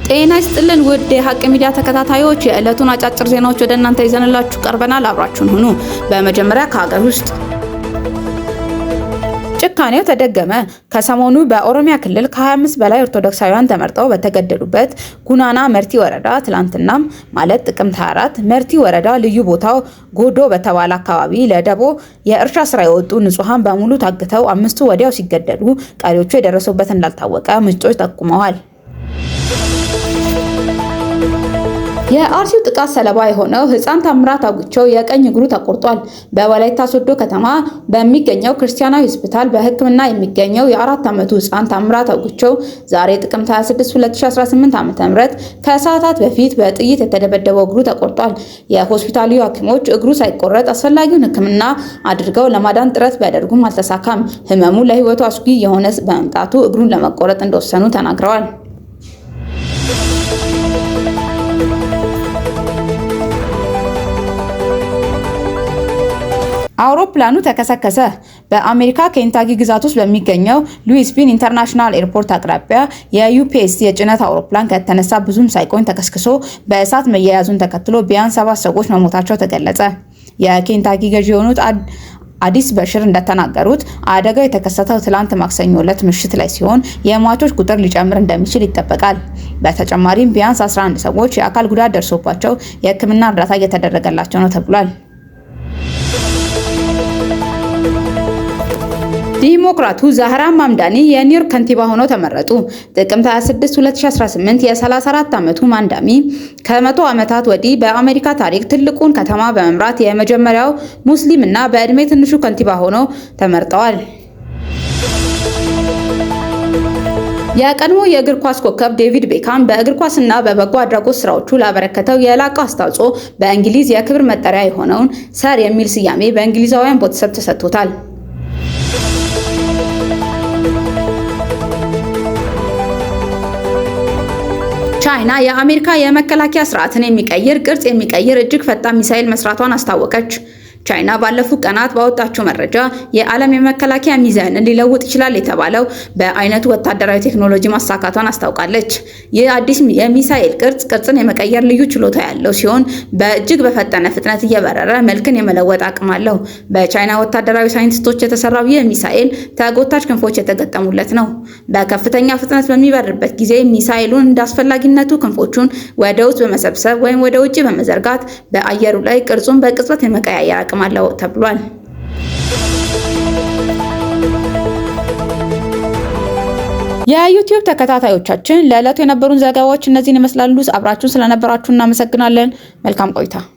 ጤና ይስጥልን ውድ የሀቅ ሚዲያ ተከታታዮች፣ የዕለቱን አጫጭር ዜናዎች ወደ እናንተ ይዘንላችሁ ቀርበናል። አብራችሁን ሁኑ። በመጀመሪያ ከሀገር ውስጥ ጭካኔው ተደገመ። ከሰሞኑ በኦሮሚያ ክልል ከ25 በላይ ኦርቶዶክሳውያን ተመርጠው በተገደሉበት ጉናና መርቲ ወረዳ ትላንትናም ማለት ጥቅምት 24 መርቲ ወረዳ ልዩ ቦታው ጎዶ በተባለ አካባቢ ለደቦ የእርሻ ስራ የወጡ ንጹሐን በሙሉ ታግተው አምስቱ ወዲያው ሲገደሉ ቀሪዎቹ የደረሱበት እንዳልታወቀ ምንጮች ጠቁመዋል። የአርሲው ጥቃት ሰለባ የሆነው ህፃን ታምራት አውግቸው የቀኝ እግሩ ተቆርጧል። በወላይታ ሶዶ ከተማ በሚገኘው ክርስቲያናዊ ሆስፒታል በሕክምና የሚገኘው የ4 ዓመቱ ህፃን ታምራት አውግቸው ዛሬ ጥቅምት 26 2018 ዓ.ም ከሰዓታት በፊት በጥይት የተደበደበው እግሩ ተቆርጧል። የሆስፒታሉ ሐኪሞች እግሩ ሳይቆረጥ አስፈላጊውን ሕክምና አድርገው ለማዳን ጥረት ቢያደርጉም አልተሳካም። ህመሙ ለህይወቱ አስጊ እየሆነ በመምጣቱ እግሩን ለመቆረጥ እንደወሰኑ ተናግረዋል። አውሮፕላኑ ተከሰከሰ። በአሜሪካ ኬንታኪ ግዛት ውስጥ በሚገኘው ሉዊስቪል International Airport አቅራቢያ የ UPS የጭነት አውሮፕላን ከተነሳ ብዙም ሳይቆይ ተከስክሶ በእሳት መያያዙን ተከትሎ ቢያንስ ሰባት ሰዎች መሞታቸው ተገለጸ። የኬንታኪ ገዢ የሆኑት አዲስ በሽር እንደተናገሩት አደጋው የተከሰተው ትላንት ማክሰኞ ዕለት ምሽት ላይ ሲሆን የሟቾች ቁጥር ሊጨምር እንደሚችል ይጠበቃል። በተጨማሪም ቢያንስ 11 ሰዎች የአካል ጉዳት ደርሶባቸው የሕክምና እርዳታ እየተደረገላቸው ነው ተብሏል። ዲሞክራቱ ዛህራን ማምዳኒ የኒውዮርክ ከንቲባ ሆነው ተመረጡ። ጥቅምት 26 2018 የ34 ዓመቱ ማምዳኒ ከ100 ዓመታት ወዲህ በአሜሪካ ታሪክ ትልቁን ከተማ በመምራት የመጀመሪያው ሙስሊም እና በዕድሜ ትንሹ ከንቲባ ሆነው ተመርጠዋል። የቀድሞ የእግር ኳስ ኮከብ ዴቪድ ቤካም በእግር ኳስና በበጎ አድራጎት ስራዎቹ ላበረከተው የላቀ አስተዋጽኦ በእንግሊዝ የክብር መጠሪያ የሆነውን ሰር የሚል ስያሜ በእንግሊዛውያን ቤተሰብ ተሰጥቶታል። ቻይና የአሜሪካ የመከላከያ ስርዓትን የሚቀይር ቅርጽ የሚቀይር እጅግ ፈጣን ሚሳኤል መስራቷን አስታወቀች። ቻይና ባለፉት ቀናት ባወጣችው መረጃ የዓለም የመከላከያ ሚዛንን ሊለውጥ ይችላል የተባለው በአይነቱ ወታደራዊ ቴክኖሎጂ ማሳካቷን አስታውቃለች። ይህ አዲስ የሚሳኤል ቅርጽ ቅርጽን የመቀየር ልዩ ችሎታ ያለው ሲሆን በእጅግ በፈጠነ ፍጥነት እየበረረ መልክን የመለወጥ አቅም አለው። በቻይና ወታደራዊ ሳይንቲስቶች የተሰራው ይህ ሚሳኤል ተጎታች ክንፎች የተገጠሙለት ነው። በከፍተኛ ፍጥነት በሚበርበት ጊዜ ሚሳኤሉን እንዳስፈላጊነቱ ክንፎቹን ወደ ውስጥ በመሰብሰብ ወይም ወደ ውጭ በመዘርጋት በአየሩ ላይ ቅርጹን በቅጽበት የመቀያየር አቅም አለው ተብሏል። የዩቲዩብ ተከታታዮቻችን፣ ለዕለቱ የነበሩን ዘገባዎች እነዚህን ይመስላሉ። አብራችሁን ስለነበራችሁ እናመሰግናለን። መልካም ቆይታ።